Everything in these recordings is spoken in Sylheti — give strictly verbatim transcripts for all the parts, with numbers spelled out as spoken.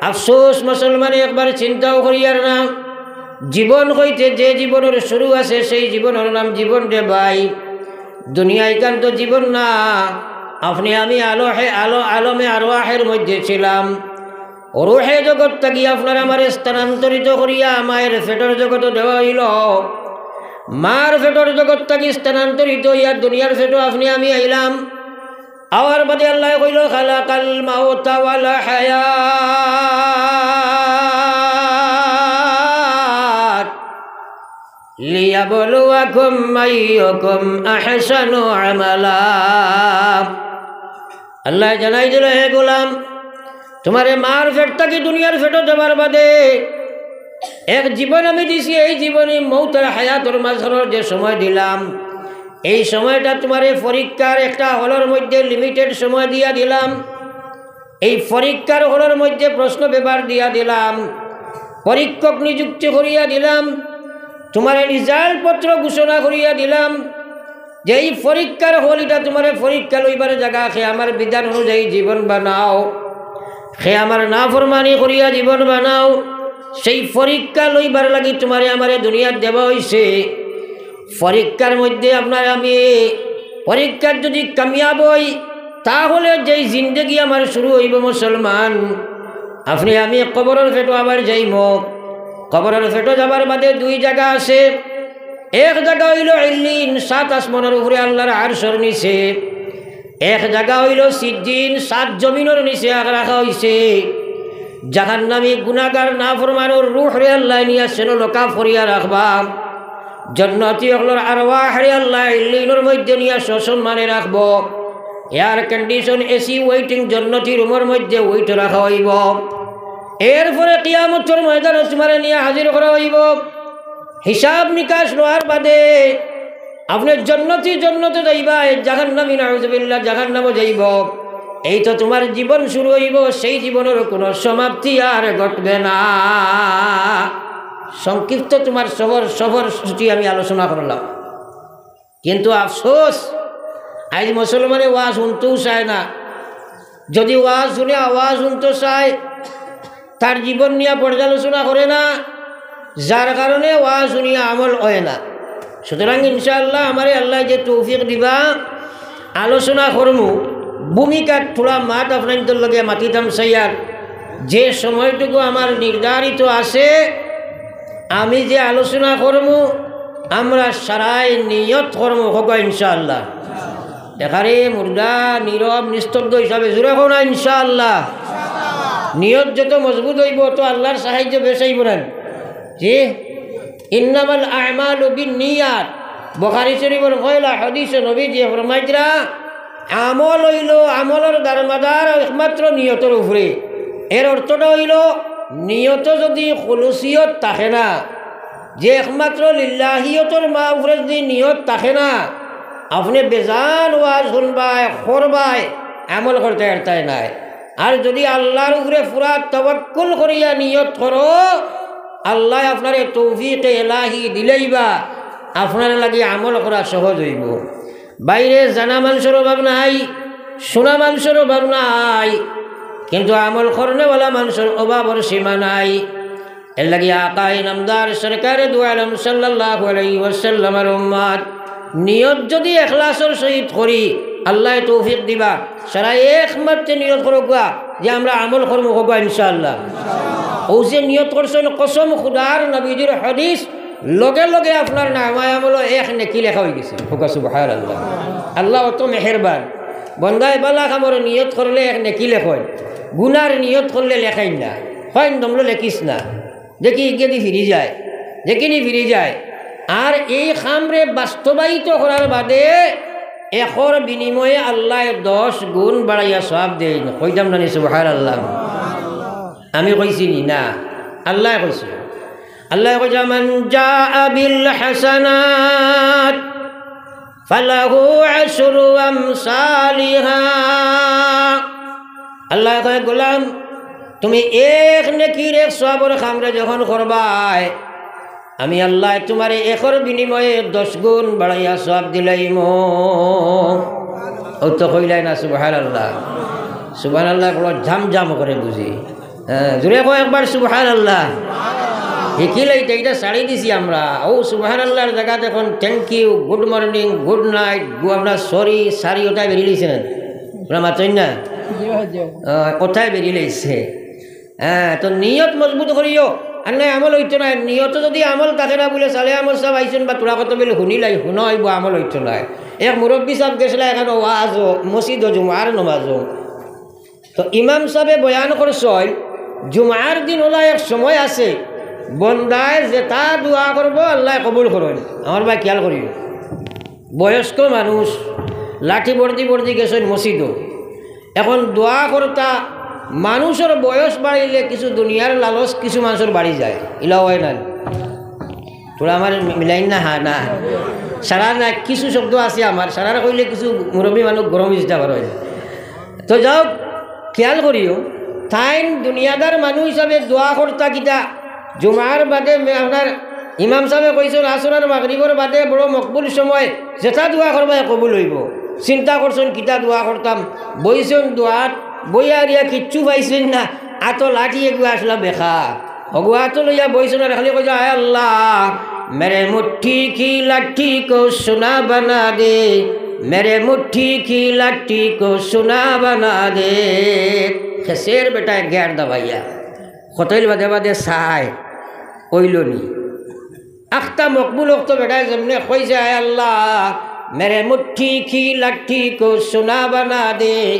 আফসোস, মুসলমানে একবার চিন্তাও করিয়ার না। জীবন হইতে যে জীবনর শুরু আছে, সেই জীবনর নাম জীবন রে ভাই। দুনিয়া ইখান তো জীবন না। আপনে আমি আলো হে-, আলো, আলমে আরওয়াহের মধ্যে ছিলাম। রুহে জগৎ থাকি আপনার আমারে স্থানান্তরিত করিয়া মায়ের পেটর জগতো দেওয়া হইলো। মার পেটর জগৎ থাকি স্থানান্তরিত হইয়া দুনিয়ার পেটো আপনে আমি আইলাম। আওয়ার বাদে আল্লায় কইলো, "খালাকাল মাউতা ওয়াল হায়াত লিয়াবলুয়াকুম আইয়ুকুম আহসানু আমালা।" আল্লায় জানাই দিলো, হে গোলাম, তুমারে মার পেট থাকি দুনিয়ার পেটো দেওয়ার বাদে এক জীবন আমি দিছি, এই জীবনে মৌত আর হায়াতর মাঝখানর যে সময় দিলাম, এই সময়টা তুমারে পরীক্ষার একটা হলর মধ্যে limited সময় দিয়া দিলাম। এই পরীক্ষার হলর মধ্যে প্রশ্ন পেপার দিয়া দিলাম, পরীক্ষক নিযুক্তি করিয়া দিলাম, তুমারে result পত্র ঘোষণা করিয়া দিলাম। যে এই পরীক্ষার হল, ইটা তুমারে পরীক্ষা লইবার জাগা, কে আমার বিধান অনুযায়ী জীবন বানাও, কে আমার নাফরমানি করিয়া জীবন বানাও, সেই পরীক্ষা লইবার লাগি তুমারে আমারে দুনিয়াত দেওয়া হইছে। পরীক্ষার মধ্যে আপনার আমি পরীক্ষার যদি কামিয়াব হই, তাহলে যেই জিন্দেগি আমার শুরু হইব মুসলমান, আপনে আমি কবরর পেটো আবার যাইমু। কবরর পেটো যাবার বাদে দুই জাগা আছে। এক জাগা হইলো ইল্লিন, সাত আসমানর উপরে আল্লাহর আরশর নিচে। এক জাগা হইলো সিজ্জিন, সাত জমিনর নিচে আগ রাখা হইছে। জাহান্নামী গুনাগার নাফরমানর রুহরে আল্লায় নিয়া সেনো লকাপ করিয়া রাখবা। জন্নতি অকলর আরওয়াহরে আল্লায় ইল্লিনর মধ্যে নিয়া সসম্মানে রাখবো। Air condition, AC waiting জন্নতি রুমর মধ্যে wait রাখা হইব। এরপরে কিয়ামতর ময়দানো তুমারে নিয়া হাজির করা হইব। হিসাব নিকাশ লওয়ার বাদে আপনে জন্নতি জন্নতো যাইবা, জাহান্নামী নাউজুবিল্লাহ জাহান্নামো যাইব। এই তো তুমার জীবন শুরু হইব, সেই জীবনর কোনো সমাপ্তি আর ঘটবে না। সংক্ষিপ্ত তুমার সফর, সফর সূচি আমি আলোচনা করলাম। কিন্তু আফসোস, আইজ মুসলমানে ওয়াজ হুনতেও চায় না। যদি ওয়াজ হুনে, আওয়াজ হুনতো চায়, তার জীবন নিয়া পর্যালোচনা করে না, যার কারণে ওয়াজ হুনিয়া আমল হয় না। সুতরাং ইনশাআল্লাহ আমারে আল্লায় যে তৌফিক দিবা, আলোচনা করমু, ভূমিকার থুড়া মাত আপনাইন্তর লগে মাতিতাম চাইয়ার। যে সময়টুকু আমার নির্ধারিত আছে, আমি যে আলোচনা করমু, আমরা সারায় নিয়ত করমু, কউক্কা ইনশাআল্লাহ। দেখারে মুর্দা নীরব নিস্তব্ধ হিসাবে জোরে কও না ইনশাআল্লাহ। নিয়ত যত মজবুত হইব, তো আল্লাহর সাহায্য বেশ হইব না। জি, ইন্নামাল আমালু বিন নিয়াত। বুখারী শরীফর পয়লা হাদিসে নবীজি ফরমাইতরা, আমল হইল, আমলর দারমাদার একমাত্র নিয়তর উপরে। এর অর্থটা হইল, নিয়ত যদি খুলুসিয়ত থাকে না, যে একমাত্র লিল্লাহিয়তর মা উপরে যদি নিয়ত থাকে না, আপনে বেজান ওয়াজ হুনবায়, করবায়, আমল করতে পারতায় নায়। আর যদি আল্লাহর উপরে পুরা তাওয়াক্কুল করিয়া নিয়ত করো, আল্লায় আপনারে তৌফিকে এলাহি দিলাইবা, আপনার লাগি আমল করা সহজ হইব। বাইরে জানা মানুষর অভাব নাই, শোনা মানুষর অভাব নাই, কিন্তু আমল করনেওয়ালা মানুষর অভাবর সীমা নাই। এর লাগি আকায়ে নামদার সরকারে দু আলম সাল্লাল্লাহু আলাইহি ওয়াসাল্লামর উম্মত, নিয়ত যদি এখলাসর সহিত করি, আল্লায় তৌফিক দিবা। সারায় একমাত্র নিয়ত করউক্কা যে আমরা আমল করমু, কউক্কা ইনশাআল্লাহ। অউ যে নিয়ত করছইন, কসম খুদার, নবীজির হাদিস, লগে লগে আপনার নামায়ে আমলো এক নেকি লেখা হয়ে গেছে। কউক্কা সুবহানাল্লাহ। আল্লাহ অত মেহেরবান। বন্দায় বালা কামর নিয়ত করলে এক নেকি লেখইন, গুনার নিয়ত করলে লেখইন না। কইন দমলো লেখিস না, দেখি ইগেদি ফিরি যায়, দেখিনি ফিরি যায়। আর এই কামরে বাস্তবায়িত করার বাদে একর বিনিময়ে আল্লায় দশ গুণ বাড়াইয়া সওয়াব দেইন। কইতাম নানি সুবহানাল্লাহ? আমি কইছি নি? না, আল্লায় কইছে। আল্লায় কইছে, "মান জাআ বিল হাসানাত ফালাহু আশরু আমসালিহা।" আল্লায় কয়, "গোলাম, তুমি এক নেকির এক সওয়াবর কামরে যখন করবায়, আমি আল্লায় তুমারে একর বিনিময়ে দশ গুণ বাড়াইয়া সওয়াব দিলাইমু।" অউ তো কইলায় না সুবহানাল্লাহ? সুবহানাল্লাহ বড় ঝাম ঝাম করে বুঝি। হ্যাঁ, জোরে কও একবার সুবহানাল্লাহ। হিকিলাইতা, ইটা ছাড়ি দিছি আমরা। অউ সুবহানাল্লাহর জাগাত অখন thank you, good morning, good night, গু-, আপনার sorry, sorry, অতায় বেরিলাইছে না? আপনারা মাতইন না? জি, জি। আহ, অতায় বেরিলাইছে। হ্যাঁ, তো নিয়ত মজবুত করিও। আর নায় আমল অইতো নায়। নিয়তো যুদি আমল থাকে না বুলে, সালে আহমদ সাব আইছইন বা থুড়া কত বেলে হুনিলাই, হুনা অইবো, আমল অইতো নায়। এক মুরব্বি সাব গেছলা একখানো ওয়াজো, মসজিদো, জুমার নমাজো। তো ইমাম সাবে বয়ান করছইন, জুমার দিন অলা এক সময় আছে, বন্দায় যেতা দোয়া করবো, আল্লায় কবুল করইন। আমার ভাই খিয়াল করিও, বয়স্ক মানুষ, লাঠি বর্দি বর্দি গেছইন মসজিদো। অখন দোয়া করতা, মানুষর বয়স বাড়িলে কিছু দুনিয়ার লালচ কিছু মানষর বাড়ি যায়, ইলা অয় না? থুড়া আমার মিলাইন না, হ্যাঁ না? সারা না, কিছু শব্দ আছে আমার, সারার কইলে কিছু মুরব্বি মানুষ গরম অইযিতা পারইন। তো যাউক, খিয়াল করিও, তাইন দুনিয়াদার মানুষ হিসাবে দোয়া করতা কিতা, জুমার বাদে মে-, আপনার ইমাম সাবে কইছইন, আসর আর মাগরিবর বাদে বড় মকবুল সময়, যেতা দোয়া করবায় কবুল অইবো। চিন্তা করছইন কিতা দোয়া করতাম, বইছইন দোয়াত, বইয়া আরিয়া কিচ্ছু পাইছইন না, আতো লাঠি এগু আছলা বেকা। অগু আতো লইয়া বইছইন আর খালি কইতা, "আয় আল্লাহ, মেরে মুঠি কি লাঠি কো সোনা বানা দে, মেরে মুঠি কি লাঠি কো সোনা বানা দে।" খেসের বেটায় গের দাবাইয়া। কতইল বাদে বাদে চায়, অইলো নি। আখতা মকবুল অক্ত বেটায় যেমনে কইছে, "আয় আল্লাহ, মেরে মুঠি কি লাঠি কো সোনা বানা দে।"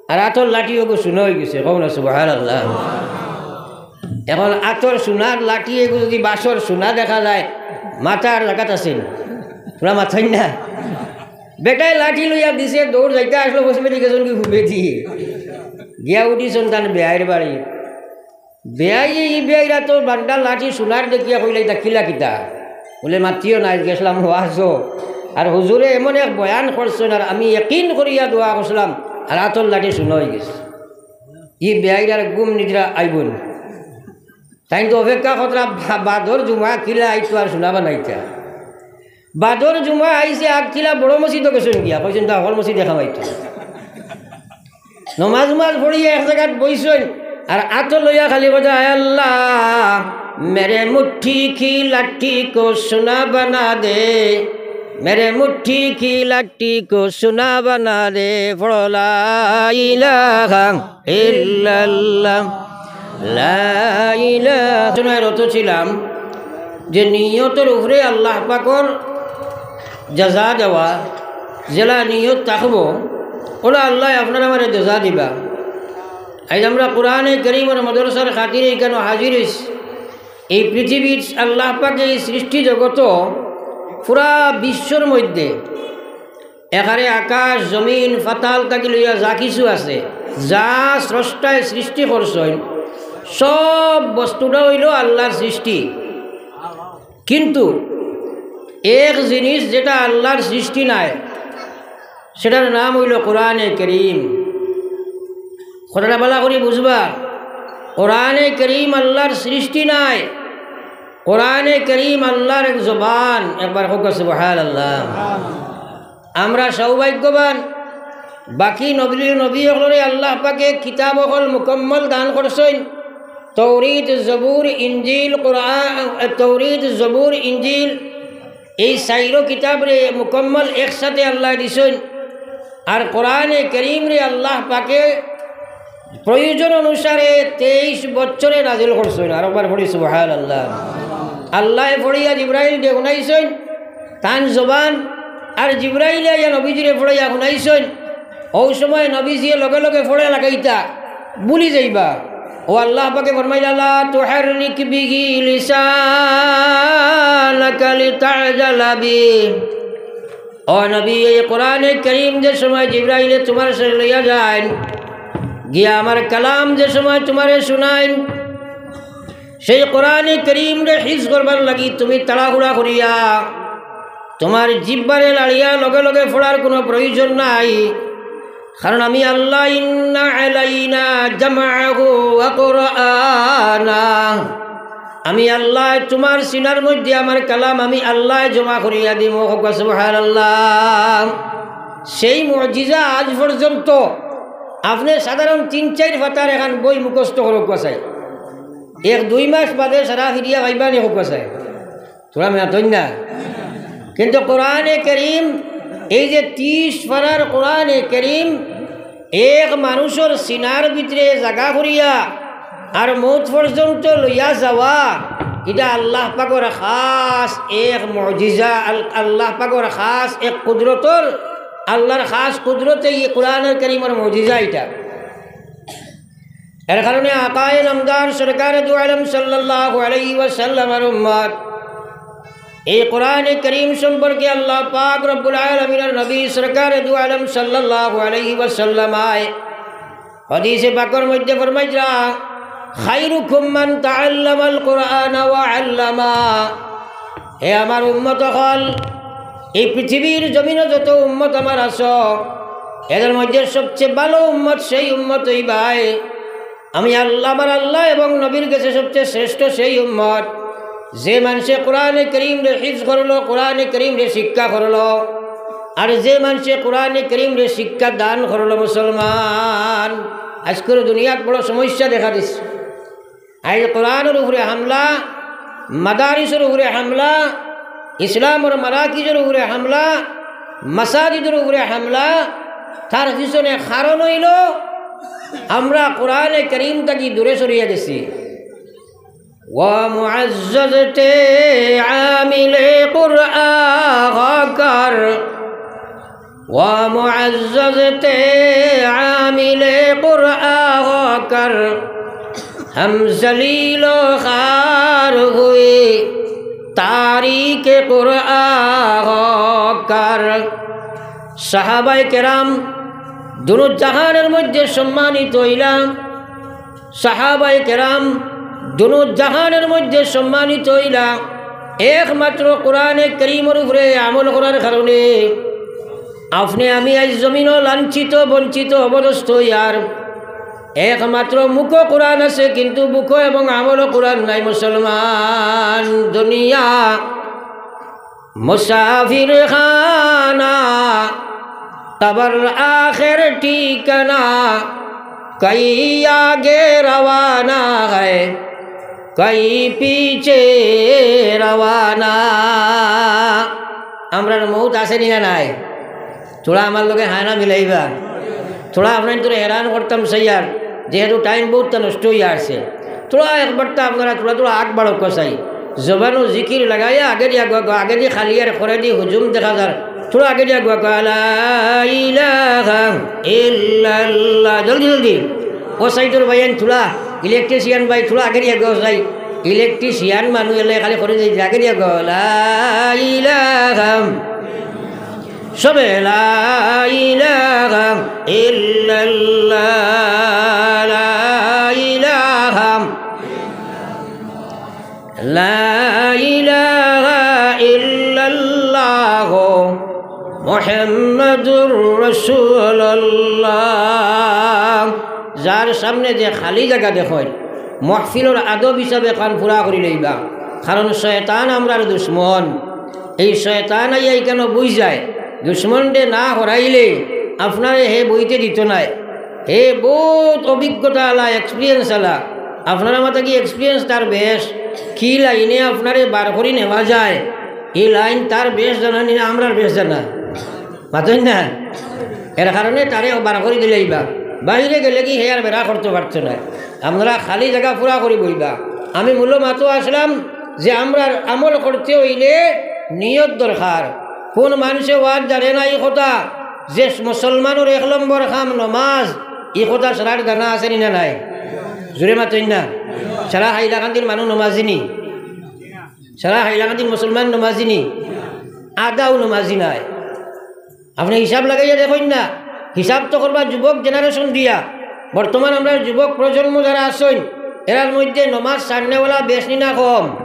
আর আতর লাঠি অগু সোনা অইগেছে, কও না সুবহানাল্লাহ। অখন আতর সোনার লাঠি এগু যুদি বাঁশর সোনা দেখা যায়, মাতার জাগাত আছে নি? থুড়া মাতইন না। বেটায় লাঠি লইয়া দিছে, দৌড় যাইতা আছলো, পশ্চিমেদি গেছইন কি পুবেদি? গিয়া উঠিছইন তান বেয়াইর বাড়ি। বেয়াইয়ে, ই বেয়াইর আতর বান্ডা লাঠি সোনার দেখিয়া কইলা, "ইতা কিলা কিতা?" বুলে, "মাতিও না, আইজ গেছলাম ওয়াজো। আর হুজুরে এমন এক বয়ান করছইন, আর আমি ইয়াকিন করিয়া দোয়া করছলাম, আর আতর লাঠি সোনা অইগেছে।" ই বেয়াইর আর ঘুম নিদ্রা আইবো না। তাইন তো অপেক্ষা কররা বা-, বাদর জুমা কিলা আইতো আর সোনা বানাইতা। বাদর জুমা আইছে, আগ কিলা বড় মসজিদো গেছইন গিয়া, কইছইন, "তা হকল মসজিদে কামাইতো।" নমাজ উমাজ পড়িয়া এক জাগাত বইছইন, আর আতো লইয়া খালি কইতা, "আয় আল্লাহ, মেরে মুঠি কি লাঠি কো সোনা বানা দে, মেরে মুঠি কি লাঠি কো সোনা বানা দে।" পড়ো লা ইলাহা ইল্লাল্লাহ, লা ইলাহা। শোনায় রত ছিলাম যে নিয়তর উপরে আল্লাহ পাকর জাযা দেওয়া, যেলা নিয়ত থাকবো, অলা আল্লায় আপনারে আমারে জাযা দিবা। আইজ আমরা কোরআনে করিমর মাদ্রাসার খাতিরে ইখানো হাজির অইছি। এই পৃথিবীত আল্লাহ পাকে এই সৃষ্টি জগত পুরা বিশ্বর মধ্যে এখানে আকাশ, জমিন, পাতাল থাকি লইয়া যা কিছু আছে, যা স্রষ্টায় সৃষ্টি করছইন, সব বস্তুটা অইলো আল্লাহর সৃষ্টি। কিন্তু এক জিনিস যেটা আল্লাহর সৃষ্টি নায়, সেটার নাম অইলো কোরআনে করিম। কথাটা ভালা করি বুঝবা, কোরআনে করিম আল্লাহর সৃষ্টি নায়, কোরআনে করিম আল্লাহর এক জবান। একবার কউক্কা সুবহানাল্লাহ। আমরা সৌভাগ্যবান, বাকি নবী, নবী অকলরে আল্লাহ পাকে কিতাব অকল মুকম্মল দান করছইন। তৌরিত, জবুর, ইঞ্জিল, কোরআন, তৌরিত, জবুর, ইঞ্জিল, এই চাইরো কিতাবরে মুকম্মল একসাথে আল্লায় দিছইন। আর কোরআনে করিমরে আল্লাহ পাকে প্রয়োজন অনুসারে তেইশ বছরে নাজিল করছইন। আরোবার পড়ি সুবহানাল্লাহ। আল্লায় পড়িয়া জিব্রাইলরে হুনাইছইন তান জবান, আর জিব্রাইলে আইয়া নবীজিরে পড়াইয়া হুনাইছইন। অউ সময় নবীজিয়ে লগে লগে পড়া লাগাইতা, ভুলি যাইবা। অউ আল্লাহ পাকে ফরমাইলা, "লা তুহাররিক বিহি লিসানাকা লিতাজালা বিহি।" ও নবী, এই কোরআনে করিম যে সময় জিব্রাইলে তুমার সামনে লইয়া যাইন, গিয়া আমার কালাম যে সময় তুমারে হুনাইন, সেই কোরআনে করিমরে হিফজ করবার লাগি তুমি তাড়াহুড়া করিয়া তুমার জিব্বারে লাড়িয়া লগে লগে পড়ার কুনু প্রয়োজন নাই। কারণ আমি আল্লাহ, ইন্না আলাইনা জামআহু ওয়া কুরআনা, আমি আল্লায় তুমার সিনার মধ্যে আমার কালাম আমি আল্লায় জমা করিয়া দিমু। কউক্কা সুবহানাল্লাহ। সেই মুজিজা আজ পর্যন্ত আপনে সাধারণ তিন চাইর পাতার এখান বই মুখস্থ করউক্কা চাই, এক দুই মাস বাদে সারা ফিরিয়া পাইবা নি কউক্কা চাই? থুড়া মেহনত অইন না? কিন্তু কোরআনে করিম, এই যে তিরিশ পারার কোরআনে করিম, এক মানুষর সিনার ভিতরে জাগা করিয়া আর মউত পর্যন্ত লইয়া যাওয়া, ইটা আল্লাহ পাকর খাস এক মুজিজা, আল-, আল্লাহ পাকর খাস এক কুদরতর, আল্লাহর খাস কুদরতে ই কোরআনে করিমর মুজিজা ইটা। এর কারণে আকায়ে নামদার সরকারে দু আলম সাল্লাল্লাহু আলাইহি ওয়াসাল্লামর উম্মত, এই কোরআনে করিম সম্পর্কে আল্লাহ পাক রব্বুল আলামিনের নবী সরকারে দু আলম সাল্লাল্লাহু আলাইহি ওয়াসাল্লাম আয় হাদিসে পাকর মধ্যে ফরমাইরা, "খায়রুকুম মান তাআল্লামাল কুরআনা ওয়া আল্লামা।" হে আমার উম্মত অকল, এই পৃথিবীর জমিনো যত উম্মত আমার আছো, এদের মধ্যে সবচেয়ে ভালো উম্মত সেই উম্মত অইবায়। আমি আল্লাহ, আমার আল্লাহ এবং নবীর গেছে সবচেয়ে শ্রেষ্ঠ সেই উম্মত, যে মানষে কোরআনে করিমরে হিফজ করলো, কোরআনে করিমরে শিক্ষা করলো, আর যে মানষে কোরআনে করিমরে শিক্ষা দান করলো। মুসলমান, আইজকুর দুনিয়াত বড় সমস্যা দেখা দিছে। আইজ কোরআনর উপরে হামলা, মাদারিসর উপরে হামলা, ইসলামর মারাকিজর উপরে হামলা, মাসাজিদর উপরে হামলা। তার পিছনে কারণ অইলো আমরা কোরআনে করিম থাকি দূরে সরিয়া গেছি। ও মুআজ্জাজ তে আমিলে কুরআন কর, ও মুআজ্জাজ তে আমিলে কুরআন কর, হম জলিল ও খার হুই তারিকে কুরআন কর। সাহাবায়ে কেরাম দুনো জাহানের মধ্যে সম্মানিত অইলা, সাহাবায়ে কেরাম দুনো জাহানের মধ্যে সম্মানিত অইলা একমাত্র কোরআনে করিমর উপরে আমল করার কারণে। আপনে আমি আইজ জমিনো লাঞ্ছিত, বঞ্চিত, অপদস্থ অইয়ার। একমাত্র মুখো কোরআন আছে, কিন্তু মুখো এবং আমলো কোরআন নাই। মুসলমান, দুনিয়া মুসাফির খানা, কবর আখের ঠিকানা, কই আগে রওয়ানা হ্যায়, কই পিছে রওয়ানা। আমরার মউত আছে নি না নাই? থুড়া আমার লগে হায় না মিলাইবা। থুড়া আপনাইনতরে হেরান করতাম চাইয়ার, যেহেতু টাইম বউততা নষ্ট অইয়া আছে। থুড়া একবারতা আপনারা থুড়া থুড়া আগ বাড়উক্কা চাই। জবানো জিকির লাগাইয়া আগেদি আগুয়া, আগেদি খালি আর করেদি হুজুম দেখা যার। থুড়া আগেদি আগুয়া, লা ইলাহা ইল্লাল্লাহ। জলদি জলদি। ও সাইডর ভাইয়াইন থুড়া, ইলেকট্রিশিয়ান ভাই থুড়া আগেদি আগুয়া চাই। ইলেকট্রিশিয়ান মানুষ এলে খালি করে যাই, আগেদি আগুয়া, লা ইলাহা সবে লা ইলাহা ইল্লাল্লাহ, লা ইলাহা, লা ইলাহা ইল্লাল্লাহ, মুহাম্মাদুর রাসূলুল্লাহ। যার সামনে যে খালি জাগা দেখইন, মাহফিলর আদব হিসাবে কান পুরা করি লইবা, কারণ শয়তান আমরার দুশমন। এই শয়তান আইয়া ইখানো বই যায়, দুশমনরে না হরাইলে আপনারে হে বইতে দিত নায়। হে বউত অভিজ্ঞতা আলা, experience আলা। আপনারা মাতা কি experience তার বেশ, কি লাইনে আপনারে বার করি নেওয়া যায়, এই লাইন তার বেশ জানা নি না আমরার বেশ জানা? মাতইন না? এর কারণে তারে বার করি দিলাইবা। বাইরে গেলে কি হে আর বেড়া করতে পারতো না। আপনারা খালি জাগা পুরা করি বইবা। আমি মূল মাতো আসলাম যে আমরার আমল করতে অইলে নিয়ত দরকার। কোন মানষে ওয়াজ জানে না ই কথা, যে মুসলমানর এক নম্বর কাম নমাজ, ই কথা সারার জানা আছে নি না নাই? জুরে মাতইন না। সারা হাইলাকান্দির মানুষ নমাজি নি, সারা হাইলাকান্দির মুসলমান নমাজি নি, আদাও নমাজি নায়। আপনে হিসাব লাগাইয়া দেখইন না, হিসাব তো করবা যুবক generation দিয়া। বর্তমান আমরার যুবক প্রজন্ম যারা আছইন, এরার মধ্যে নমাজ ছাড়নেওয়ালা বেশ নি না কম?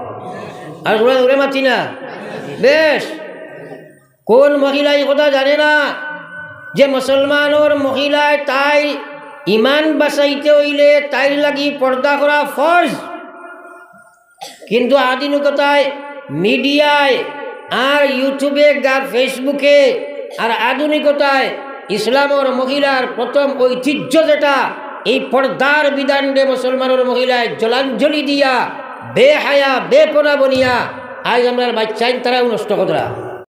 আর জুরে জুরে মাতি না, বেশ। কোন মহিলা ই কথা জানে না যে মুসলমানর মহিলায় তাইর ইমান বাঁচাইতে অইলে তাইর লাগি পর্দা করা ফরজ? কিন্তু আধুনিকতায়, মিডিয়ায়, আর YouTube-এ, আর Facebook-এ, আর আধুনিকতায় ইসলামর মহিলার প্রথম ঐতিহ্য যেটা, এই পর্দার বিধানরে মুসলমানর মহিলায় জলাঞ্জলি দিয়া, বেহায়া, বেপনা বনিয়া, আইজ আমরার বাইচ্চাইন তারাও নষ্ট কররা।